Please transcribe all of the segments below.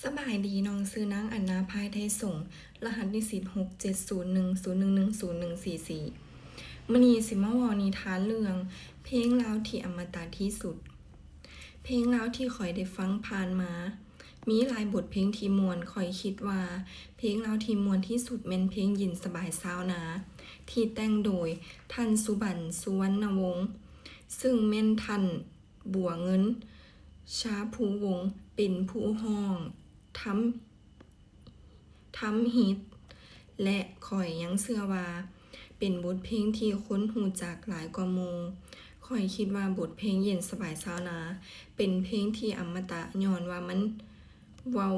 ສະບາຍດີ, ນ້ອງຊື່ນາງ ອັນນາ ພາຍໄທສົງ, ລະຫັດນິສິດ ຫົກເຈັດສູນໜຶ່ງສູນໜຶ່ງໜຶ່ງສູນໜຶ່ງສີ່ສີ່. ມື້ນີ້ຊິມາເວົ້ານິທານເລື່ອງເພງລາວທີ່ອະມະຕະທີ່ສຸດ. ເພງລາວທີ່ຂ້ອຍໄດ້ຟັງຜ່ານມາ ມີຫຼາຍບົດເພງທີ່ມ່ວນ. ຂ້ອຍຄິດວ່າເພງລາວທີ່ມ່ວນທີ່ສຸດແມ່ນເພງເຢັນສະບາຍຊາວນາ ທີ່ແຕ່ງໂດຍທ່ານ ສຸບັນ ສຸວັນນະວົງ ຊຶ່ງແມ່ນທ່ານ ບົວເງິນ ຊາພູວົງ ເປັນຜູ້ຮ້ອງທຳ ທຳອິດ ແລະ ຂ້ອຍຍັງເຊື່ອວ່າເປັນບົດເພງທີ່ຄົນຮູ້ຈັກຫຼາຍກວ່າໝູ່. ຂ້ອຍຄິດວ່າບົດເພງເຢັນສະບາຍຊາວນາ ເປັນເພງທີ່ອະມະຕະ ຍ້ອນວ່າມັນເວົ້າ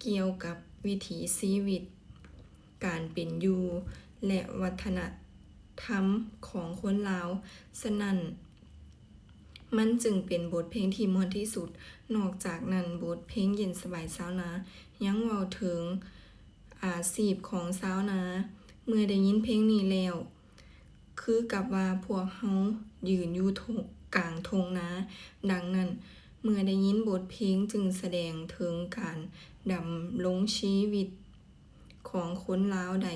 ກ່ຽວກັບວິຖີຊີວິດ, ການເປັນຢູ່ ແລະ ວັດທະນະທຳຂອງຄົນລາວ, ສະນັ້ນ ມັນຈຶ່ງເປັນບົດເພງທີ່ມ່ວນທີ່ສຸດ. ນອກຈາກນັ້ນ, ບົດເພງເຢັນສະບາຍຊາວນາ ຍັງເວົ້າເຖິງອາຊີບຂອງຊາວນາ. ເມື່ອໄດ້ຍິນເພງນີ້ແລ້ວ, ຄືກັບວ່າພວກເຮົາຢືນຢູ່ທົ່ງ ກາງທົ່ງນາ. ດັ່ງນັ້ນ, ເມື່ອໄດ້ຍິນບົດເພງຈຶ່ງສະແດງເຖິງການດຳລົງຊີວິດຂອງຄົນລາວໄດ້.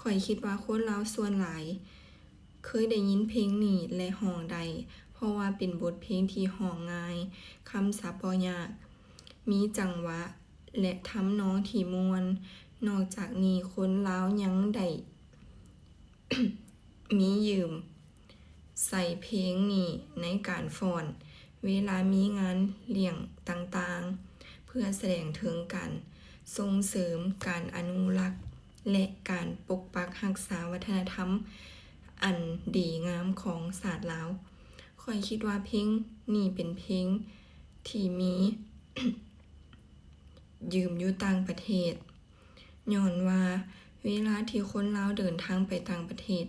ຂ້ອຍຄິດວ່າຄົນລາວສ່ວນຫຼາຍເຄີຍໄດ້ຍິນເພງນີ້ ແລະ ຮ້ອງໄດ້, ເພາະວ່າເປັນບົດເພງທີ່ຮ້ອງງ່າຍ, ຄຳສັບບໍ່ຍາກ, ມີຈັງຫວະ ແລະ ທຳນອງທີ່ມ່ວນ. ນອກຈາກນີ້, ຄົນລາວຍັງໄດ້ ມີຢືມໃສ່ເພງນີ້ໃນການຟ້ອນ ເວລາມີງານລ້ຽງຕ່າງໆ ເພື່ອສະແດງເຖິງການສົ່ງເສີມ, ການອະນຸລັກ ແລະ ການປົກປັກຮັກສາວັດທະນະທຳອັນດີງາມຂອງຊາດລາວ. ຂ້ອຍຄິດວ່າເພງນີ້ເປັນເພງທີ່ມີ ຢືມຢູ່ຕ່າງປະເທດ. ຍ້ອນວ່າເວລາທີ່ຄົນລາວເດີນທາງໄປຕ່າງປະເທດ,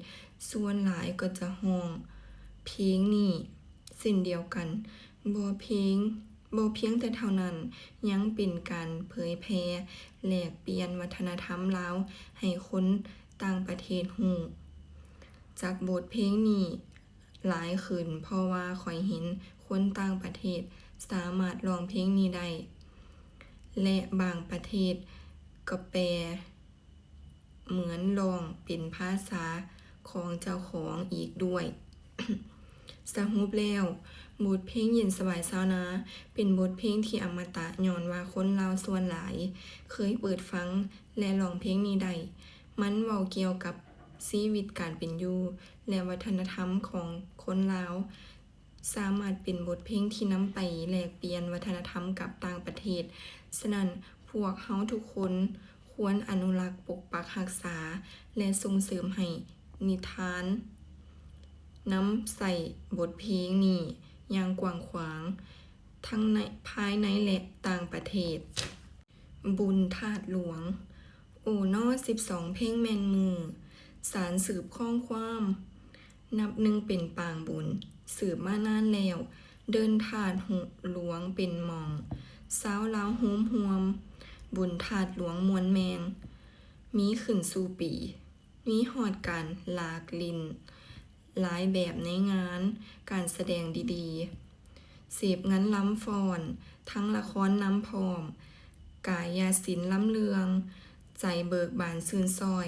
ສ່ວນຫຼາຍກໍຈະຮ້ອງເພງນີ້ເຊັ່ນດຽວກັນ. ບໍ່ພຽງ, ບໍ່ພຽງແຕ່ເທົ່ານັ້ນ, ຍັງເປັນການເຜີຍແຜ່ແລກປ່ຽນວັດທະນະທຳລາວໃຫ້ຄົນຕ່າງປະເທດຮູ້ຈັກບົດເພງນີ້ ຫຼາຍຂຶ້ນ, ເພາະວ່າຂ້ອຍເຫັນຄົນຕ່າງປະເທດສາມາດຮ້ອງເພງນີ້ໄດ້ ແລະ ບາງປະເທດກໍແປເໝືອນຮ້ອງເປັນພາສາຂອງເຈົ້າຂອງອີກດ້ວຍ. ສະຫຼຸບແລ້ວ, ບົດເພງເຢັນສະບາຍຊາວນາ ເປັນບົດເພງທີ່ອະມະຕະ ຍ້ອນວ່າຄົນລາວສ່ວນຫຼາຍເຄີຍເປີດຟັງ ແລະ ຮ້ອງເພງນີ້ໄດ້. ມັນເວົ້າກ່ຽວກັບຊີວິດການເປັນຢູ່ ແລະ ວັດທະນະທຳຂອງຄົນລາວ, ສາມາດເປັນບົດເພງທີ່ນຳໄປແລກປ່ຽນວັດທະນະທຳກັບຕ່າງປະເທດ. ສະນັ້ນ, ພວກເຮົາທຸກຄົນຄວນອະນຸລັກ, ປົກປັກຮັກສາ ແລະ ສົ່ງເສີມໃຫ້ນິທານນຳໃຊ້ບົດເພງນີ້ຢ່າງກວ້າງຂວາງ ທັງໃນ, ພາຍໃນ ແລະ ຕ່າງປະເທດ. ບຸນທາດຫຼວງ. ໂອນໍ ສິບສອງເພັງແມ່ນມື້, ສານສືບຄອງຄວາມ. ນັບໜຶ່ງເປັນປາງບຸນ, ສືບມານານແລ້ວ. ເດີ່ນທາດຫວງເປັນໝ່ອງ, ຊາວລາວໂຮມຮ່ວມ. ບຸນທາດຫຼວງມ່ວນແມ່ງ, ມີຂຶ້ນສູ່ປີ. ມີຮອດການຫຼາກຫຼິ້ນຫຼາຍແບບໃນງານການສະແດງດີໆ, ເສບເງິນລຳຟ້ອນ, ທັງລະຄອນນຳພ້ອມ, ກາຍາສິນລຳເລື່ອງ, ໃຈເບີກບານຊື່ນຊ້ອຍ,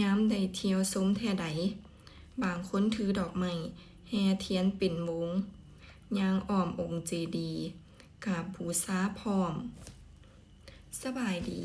ຍາມໄດ້ທ່ຽວຊົມແທ້ໃດ. ບາງຄົນຖືດອກໄມ້, ແຫ່ທຽນເປັນວົງ, ຍ່າງອ້ອມອົງເຈດີ, ກາບບູຊາພ້ອມ. ສະບາຍດີ.